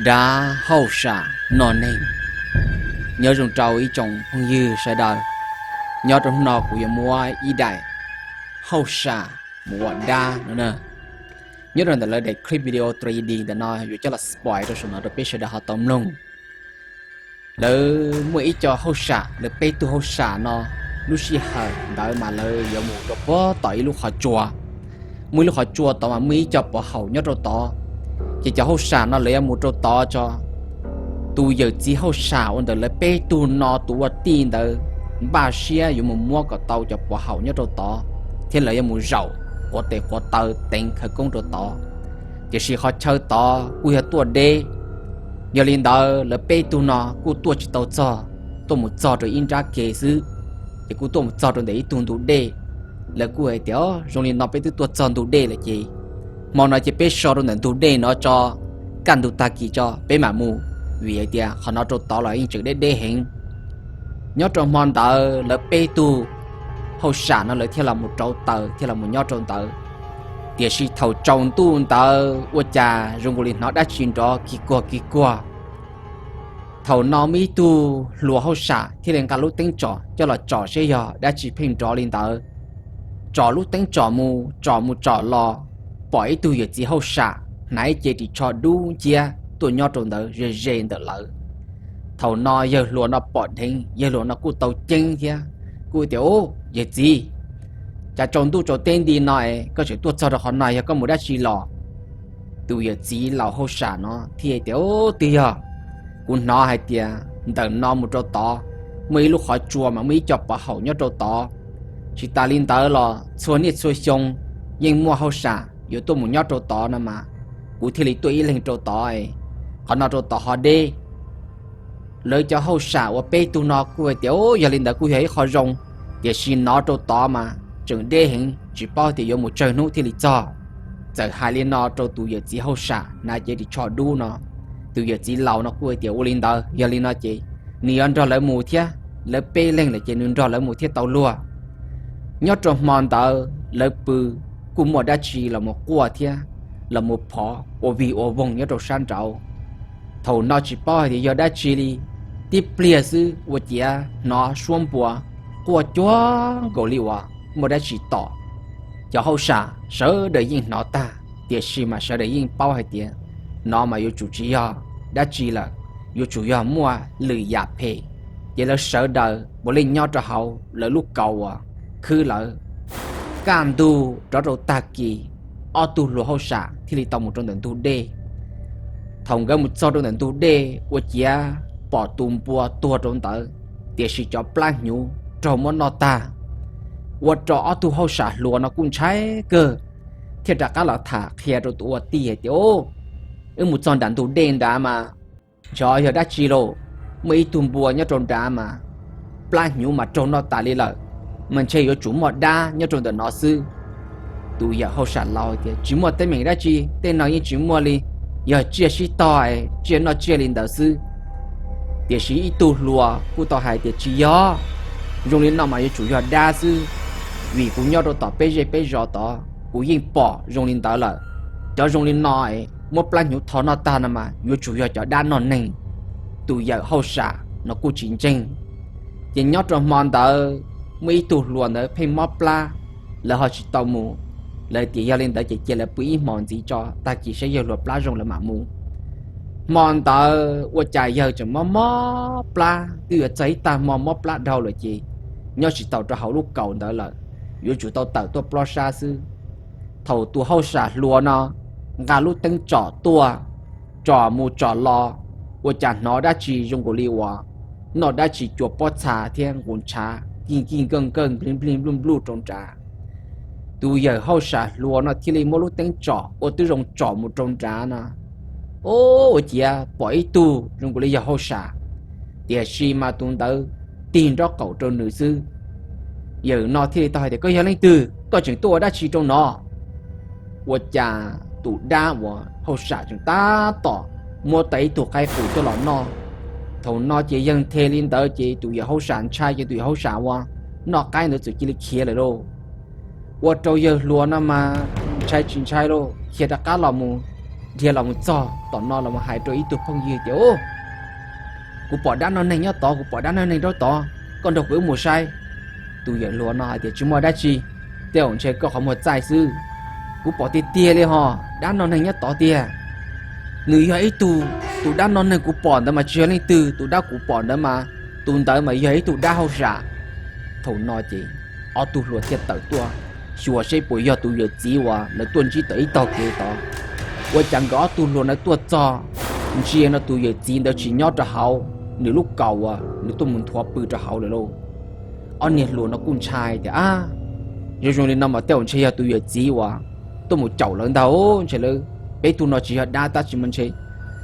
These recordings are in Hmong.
Dab hauj sam noj neeg. Nyob zoo rau ib tsoom phooj ywg sawv daws, nyob rau hnub no kuv yuav muab ib daim hauj sam mus ua dab no na. Nyob rau ntawm lawv daim clip video three D ntawm no yuav coj los spoil rau saum no rau peb sawv daws ho tau mloog. Lawv muaj ib co hauj sam, lawv peb tug hauj sam no, lub sij hawm ntawd mas lawv yuav mus rau puag tom ib lub qhov tsua. Muaj ib lub qhov tsua tod mas muaj ib co pov haum nyob rau tod. Ces cov hauj sam no lawv yuav mus rau tod tso. Tus yawm txiv hauj sam uas ntawm lawv peb tug no tus ua tij ntawd npaj siab yuav mus muab kom tau cov pov haum nyob rau tod, thiab lawv yuav mus zaum quav tes quav taw teev khawv koob rau tod. Tiam sis qhov chaw tod kuj yog tuaj deb, yog li ntawd lawv peb tug no kuj tuaj tsis tau txog, tuaj mus txog rau ib nrab ke xwb. Ces kuj tuaj mus txog rau ntawm ib tug ntug dej. Lawv kuj hais tias, O, zoo li no peb twb tuaj txog ntug dej lawm ces hmo no ces peb so rau ntawm ntug dej no tso, kaj ntug tag kis tso peb mam mus, vim hais tias qhov no rau tod los yeej tseem deb deb heev. Nyob rau hmo ntawd lawv peb tug hauj sam no lawv thiaj los mus rauv taws thiaj los mus nyob rau ntawd. Tiam sis thaum tsaus ntuj ntawd ua cas zoo nkaus li hnov dab tsi nrov kig kuag kig kuag. Thaum no muaj ib tug hluas hauj sam thiaj li nqa lub teeb tsom coj los tsom seb yog dab tsi pheej nrov li ntawd. Tsom lub teeb tsom mus tsom mus tsom los, pom ib tug yawm txiv hauj sam hnav ib ce ris tsho dub nciab tuaj nyob rau ntawd ze ze ntawm lawv. Thaum no yawg hluas no pom dheev, yawg hluas no kuj tau ceeb thiab, kuj tias, U, yawm txiv, cas tsaus ntuj tsaus teb nti no es koj tseem tuaj txog rau qhov no, yog koj mus dab tsi los? Tus yawm txiv laus hauj sam no thiaj tias, U, twb yog, kuv hnov hais tias ntawm no mus rau tod muaj ib lub qhov tsua mas muaj ib co pov haum nyob rau tod. Tsis tas li ntawd los txhua niaj txhua xyoo yeej muaj hauj sam yuav tuaj mus nyob rau tod no mas, kuv thiaj li tuaj ib leeg rau tod. Qhov no rau tod ho deb. Lawv cov hauj sam uas peb tug no kuj hais tias, U, yog li ntawd kuj yog ib qho zoo, tiam sis no rau tod mas tseem deb heev, tsis paub tias yuav mus tsawg hnub thiaj li txog. Txawm hais li no rau tus yawm txiv hauj sam hnav cev ris tsho dub no, tus yawm txiv laus no kuj hais tias, Ua li ntawd, yog li no ces nws yuav nrog lawv mus thiab, lawv peb leeg lawm ces nws nrog lawv mus thiaj tau luag. Nyob rau hmo ntawd lawv pw kuj muaj dab tsi los mus quaj thiab los mus phov ua vig ua voog nyob rau sab nraud. Thaum no tsis paub hais tias yog dab tsi li, tib pliag xwb ua ciav hnov suab npua quaj cuag nkaus li uas muaj dab tsi tom. Cov hauj sam sawv daws yeej hnov tag, tiam sis mas sawv daws yeej paub hais tias no mas yuav tsum tsis yog dab tsi lawm, yuav tsum yog muaj lwm yam phem. Ces lawv sawv daws puav leej nyob rau hauv lawv lub kaus uas khwb lawv. Kaj ntug rov rau tag kis, ob tug hluas hauj sam thiaj li tau mus rau ntawm ntug dej. Thaum nkawd mus txog rau ntawm ntug dej ua ciav pom tus npua tuag rau ntawd, tiam sis cov plab hnyuv raug muab noj tag. Ua rau ob tug hauj sam hluas no kuj ntshai kawg, thiaj rov qab los tham qhia rau tus ua tij hais tias, Wb mus txog nram ntug dej nrad mas, ntshe yog dab tsi lauj, muaj ib tug npua nyob rau nrad mas plab hnyuv mas raug noj tas li lawm, mas ntshe yuav tsum muaj dab nyob rau ntawm no xwb. Tus yawm hauj sam laus tias, Tsis muaj teeb meem dab tsi, tej no yeej tsis muaj li, yog tsiaj sib tog es tsiaj noj tsiaj li ntawd xwb. Tiam sis ib tug hluas kuj tau hais tias, Tsis yog, zoo li no mas yuav tsum yog dab xwb, vim kuv nyob rau tom peb zej peb zos tod kuv yeej pom zoo li ntawd lawm. Cov zoo li no es muab plab hnyuv tho noj tag no mas yuav tsum yog cov dab noj neeg. Tus yawm hauj sam no kuj tsis ntseeg. Ces nyob rau hmo ntawd muaj ib tug hluas ntawd pheej mob plab, lawv ho tsis tau mus. Lawv tias yog li ntawd ces cia lawv pw ib hmos ntxiv tso, tag kis saib yawg hluas plab zoo lawv mam mus. Hmo ntawd ua cas yawg tseem mob mob plab, twb yuav txog ib tag hmo mob plab dhau lawm ces nyob tsis taus rau hauv lub kaus ntawd lawm, yuav tsum tau tawm tuaj plob sab xwb. Thaum tus hauj sam hluas no nqa lub teeb tsom tuaj, tsom mus tsom los, ua cas hnov dab tsi zoo nkaus li uas noj dab tsi cua pob txha thiab nqus ntshav kij kij nkawj nkawj nplig nplig npluj npluj rau nrad. Tus yawm hauj sam hluas no thiaj li muab lub teeb tsom ua twb zoo tsom mus rau nrad no, ua ciav pom ib tug zoo nkaus li yog hauj sam, tiam sis mas tus ntawd tig nrob qaum rau nws xwb. Yawm no thiaj li tau hais tias, Koj yog leej twg? Koj tseem tuaj ua dab tsi rau no? Ua cas tus dab uas hauj sam tseem tab tom muab tau ib tug qaib qus coj los noj. Thaum no ces yawg nthe li ntawd ces tus yawm hauj sam ntshai ces tus yawm hauj sam uas noj qaib ntawd txawm cia li khiav lawm lauj. Ua rau yawg hluas no mas ntshai tsis ntshai lauj, khiav rov qab los mus dhia los mus txog tom no los mus hais rau ib tug phooj ywg tias, Kuv pom dab noj neeg nyob tod, kuv pom dab noj neeg nyob tod, koj nrog kuv wb mus saib. Tus yawm hluas no hais tias, Tsis muaj dab tsi, tej zaum ntshe koj qhov muag txaij xwb. Kuv pom tiag tiag li hos, dab noj neeg nyob tod tiag. Nws yog ib tug, tus dab noj neeg kuv pom ntawd mas tsis yog leej twg, tus dab kuv pom ntawd mas, tus ntawd mas yog ib tug dab hauj sam. Thaum no ces ob tug hluas thiaj tawm tuaj xyuas seb puas yog tus yawm txiv uas lawv tuaj ntsib tom ib tog kev tod. Ua cas nkawd ob tug hluas ntawd tuaj txog, ntsia no tus yawm txiv ntawd tsis nyob rau hauv nws lub kaus uas nws tuaj mus nthuav pw rau hauv lawm lauj. Ob niag hluas no kuj ntshai tias, Ab, zoo zoo li no mas tej zaum ntshe yog tus yawm txiv uas tuaj mus caum lawv ntag, ntshe lawv peb tug no tsis yog dab tab sis mas ntshe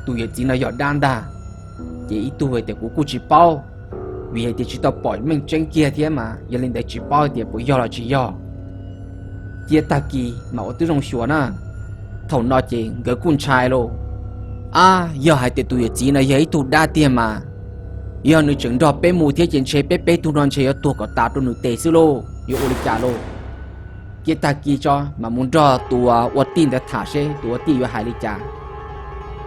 tus yawm txiv no yog dab ntag. Ces ib tug tias, Kuv kuj tsis paub, vim hais tias tsis tau pom meej tseeb kiag thiab mas yog li ntawd tsis paub tias puas yog los tsis yog. Cia tag kis mas ua tib zoo xyuas na. Thaum no ces nkawd kuj ntshai lauj, Ab, yog hais tias tus yawm txiv no yog ib tug dab tiag mas, yog nws tseem nrog peb mus thiab ces ntshe peb peb tug no ntshe yuav tuag kom tas rau nws tes xwb lauj, yuav ua li cas lauj. Cia tag kis tso mas mus nrog tus ua tij ntawd tham seb tus ua tij yuav hais li cas.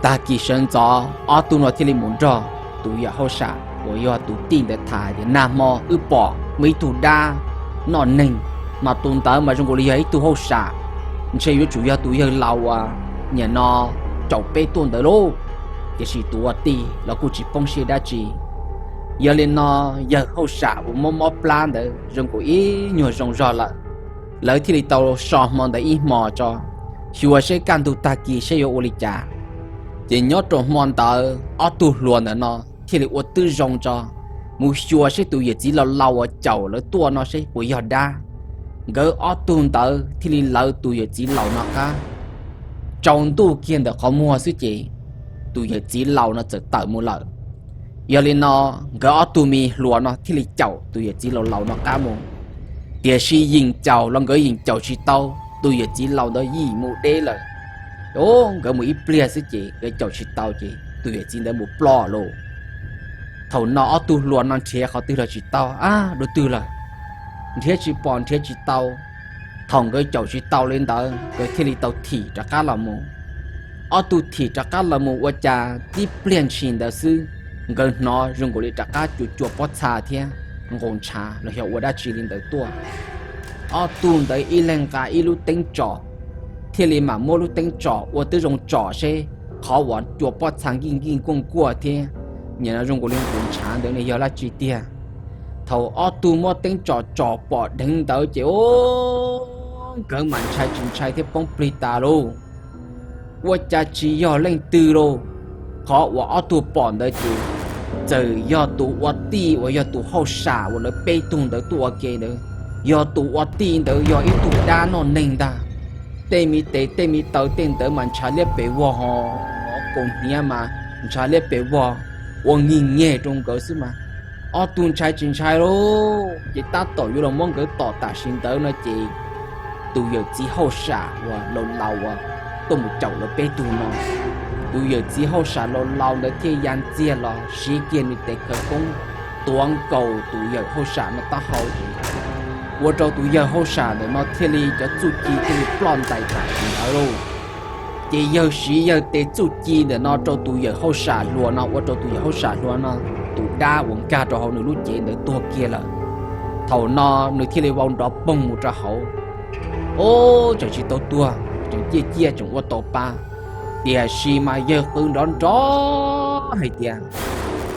Tag kis sawv ntxov ob tug no thiaj li mus nrog tus yawm hauj sam uas yog tus tij ntawd tham tias, Nag hmo wb pom muaj ib tug dab noj neeg, mas tus ntawd mas zoo nkaus li yog ib tug hauj sam, ntshe yuav tsum yog tus yawg laus uas nim no caum peb tuaj ntawd lauj. Tiam sis tus ua tij los kuj tsis poob siab dab tsi. Yog li no yawg hauj sam uas mob mob plab ntawd zoo nkaus ib nyuag zoo zog lawm. Lawv thiaj li tau so hmo ntawd ib hmo tso, xyuas seb kaj ntug tag kis seb yuav ua li cas. Ces nyob rau hmo ntawd ob tug hluas ntawm no thiaj li ua twb zoo tso, mus xyuas seb tus yawm txiv laus laus uas caum lawv tuaj no seb puas yog dab. Nkawd ob tug ntawd thiaj li lawv tus yawm txiv laus no qab. Tsaus ntuj kiag ntawm qhov muag xwb ces tus yawm txiv laus no txawm tawm mus lawm. Yog li no nkawd ob tug me hluas no thiaj li caum tus yawm txiv laus laus no qab mus. Tiam sis yeem caum los nkawd yeem caum tsis tau, tus yawm txiv laus ntawd yim mus deb lawm. Nkawd mus ib pliag xwb ces nkawd caum tsis tau ces tus yawm txiv ntawd mus ploj lauj. Thaum no ob tug hluas no nrhiav qhov twg los tsis tau, ab, dua twg lawm, nrhiav tsis pom nrhiav tsis tau. Thaum nkawd caum tsis tau li ntawd nkawd thiaj li tau thim rov qab los mus. Ob tug thim rov qab los mus ua cas tib pliag ntshis ntawd xwb, nkawd hnov zoo nkaus li rov qab cua cua pob txha thiab nqus ntshav los yog ua dab tsi li ntawd tuaj. Ob tug ntawd ib leeg nqa ib lub teeb tsom, thiaj li mam muab lub teeb tsom ua twb zoo tsom seb qhov uas cua pob txha nkij nkij nkuaj nkuaj thiab nim no zoo nkaus li nqus ntshav ntawd ne yog dab tsi tiag. Thaum ob tug muab teeb tsom tsom pom dheev ntawd ces nkawd mas ntshai tsis ntshai thiab poob plig tas lauj. Ua cas tsis yog leej twg lauj, qhov uas ob tug pom ntawd ces txawm yog tus ua tij uas yog tus hauj sam uas lawv peb tug ntawd tuaj ua ke ntawd. Yog tus ua tij ntawd yog ib tug dab noj neeg ntag. Tej me tes tej me taw tej ntawd mas ntshav liab pes vog ho, kaus hniav mas ntshav liab pes vog, ua nyig nyeg rau nkawd xwb mas. Ob tug ntshai tsis ntshai lauj, ces tab tom yuav los muab nkawd tom tam sim ntawd no ces tus yawm txiv hauj sam uas laus laus uas tuaj mus caum lawv peb tug no, tus yawm txiv hauj sam laus laus ntawd thiaj ya ntxiag los siv kiag nws tes khawv koob tuav nkaus tus yawm hauj sam no taub hau, ua rau tus yawg hauj sam ntawm no thiaj li cov txuj ci thiaj li ploj ntais tam sim ntawd lauj. Ces yawg siv yawg tes txuj ci ntawm no rau tus yawm hauj sam hluas no ua rau tus yawm hauj sam hluas no tus dab uas nkag rau hauv nws lub cev ntawd tuag kiag lawm. Thaum no nws thiaj li vau nrov poog mus rau hauv. Ob, tseem tsis tau tuag, tseem ciaj ciaj tseem ua tau pa, tiam sis mas yawg qw nrov nrov hais tias,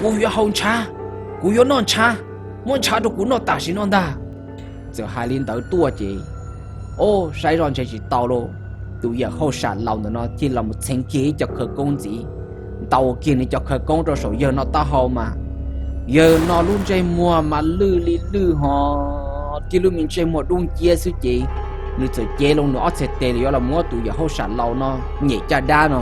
Kuv yuav haus ntshav, kuv yuav noj ntshav, muab ntshav rau kuv noj tam sim no ntag. Txawm hais li ntawd tuaj ces, ob, saib zoj ntshe tsis tau lauj. Tus yawm hauj sam laus ntawm no thiaj los mus txheev kiag ib co khawv koob ntxiv, ntaus kiag nws cov khawv koob rau saum yawg no taub hau mas yawg no lub ntsej muag mas lwj li lwj ho, tib lub me ntsej muag dub nciab xwb ces nws txawm cev loo nws ob txhais tes los yuav los muab tus yawm hauj sam laus no nyem caj dab no.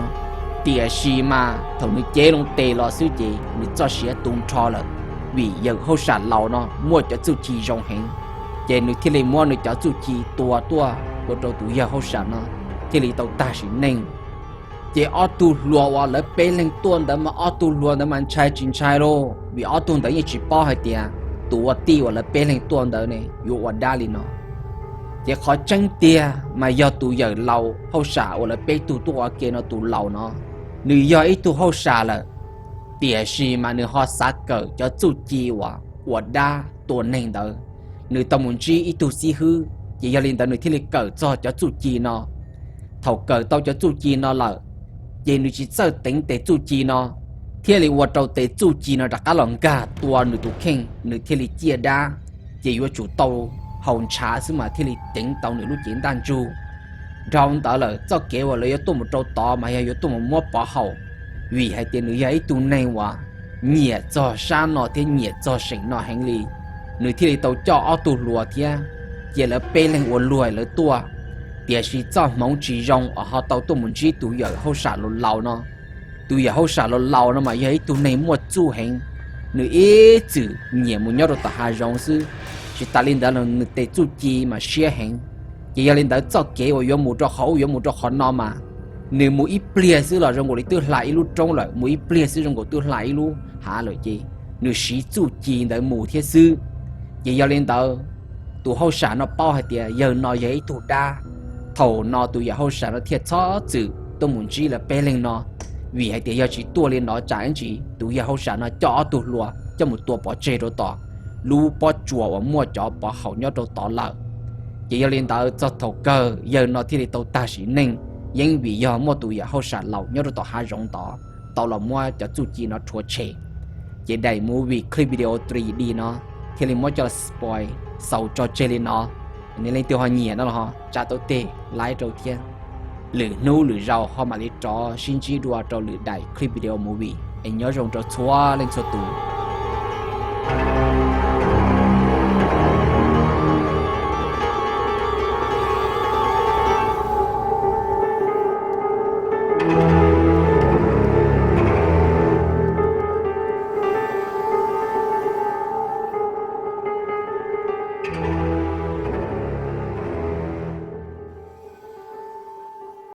Tiam sis mas thaum nws cev loo tes los xwb ces nws txoj sia tu nrho lawm, vim yawm hauj sam laus no muaj cov txuj ci zoo heev, ces nws thiaj li muab nws cov txuj ci tua tuaj ua rau tus yawg hauj sam no thiaj li tau tag sim neej. Ces ob tug hluas uas lawv peb leeg tuaj ntawd mas ob tug hluas ntawd mas ntshai tsis ntshai lauj, vim ob tug ntawd yeej tsis paub hais tias tus ua tij uas lawv peb leeg tuaj ntawd ne yuav ua dab li no. Ces qhov tseeb tiag mas yog tus yawm laus hauj sam uas lawv peb tug tuaj ua ke no tus laus no, nws yog ib tug hauj sam lawm, tiam sis mas nws ho xav kawm cov txuj ci uas ua dab tua neeg ntawd. Nws tau mus ntsib ib tug xib hwb, ces yog li ntawd nws thiaj li kawm txog cov txuj ci no. Thaum kawm tau cov txuj ci no lawm, ces nws tsis txawj teev tes txuj ci no, thiaj li ua rau tes txuj ci no rov qab los nkag tua nws tus kheej, nws thiaj li ciaj dab. Ces yuav tsum tau haus ntshav xwb mas thiaj li teev tau nws lub cev ntaj ntsug. Dhau ntawd lawm, txoj kev uas lawv yuav tuaj mus rau tod mas yog yuav tuaj mus muab pov haum, vim hais tias nws yog ib tug neeg uas nyiam txog sab no thiab nyiam txog seem no heev li. Nws thiaj li tau coj ob tug hluas thiab, ces lawv peb leeg ua luag lawv tuaj. Tiam sis txoj hmoov tsis zoo uas ho tau tuaj mus ntsib tus yawm hauj sam laus laus no. Tus yawm hauj sam laus laus no mas yog ib tug neeg muaj txuj heev, nws ib txwm nyiam mus nyob rau tom hav zoov xwb. Tsis tas li ntawd los nws tes txuj ci mas siab heev. Ces yog li ntawd txoj kev uas yuav mus rau qhov ub yuav mus rau qhov no mas, nws mus ib pliag xwb los zoo nkaus li twb hla ib lub roob lawm, mus ib pliag xwb zoo nkaus twb hla ib lub hav lawm ces nws siv txuj ci ntawd mus thiab xwb. Ces yog li ntawd, tus hauj sam no paub hais tias yawg no yog ib tug dab. Thaum no tus yawm hauj sam no thiaj txhob txwm tuaj mus ntsib lawv peb leeg no, vim hais tias yog tsis tuaj li no tsam ib ntsis tus yawm hauj sam no coj ob tug hluas coj mus tua pov tseg rau tom lub pob tsuas uas muaj cov pov haum nyob rau tod lawm. Ces yog li ntawd txog thaum kawg yawg no thiaj li tau tag sim neej, yeej vim yog muaj tus yawm hauj sam laus nyob rau tom hav zoov tod tau los muab cov txuj ci no rhuav tshem. Ces daim movie clip video three D no thiaj li muab coj los spoil xaus tso tseg li no. Nej leej twg ho nyiam no los ho tsa tau tes like rau thiab. Lwm hnub lwm zaus ho mam li rov sib ntsib dua rau lwm daim clip video movie es nyob zoo rau txhua leej txhua tus.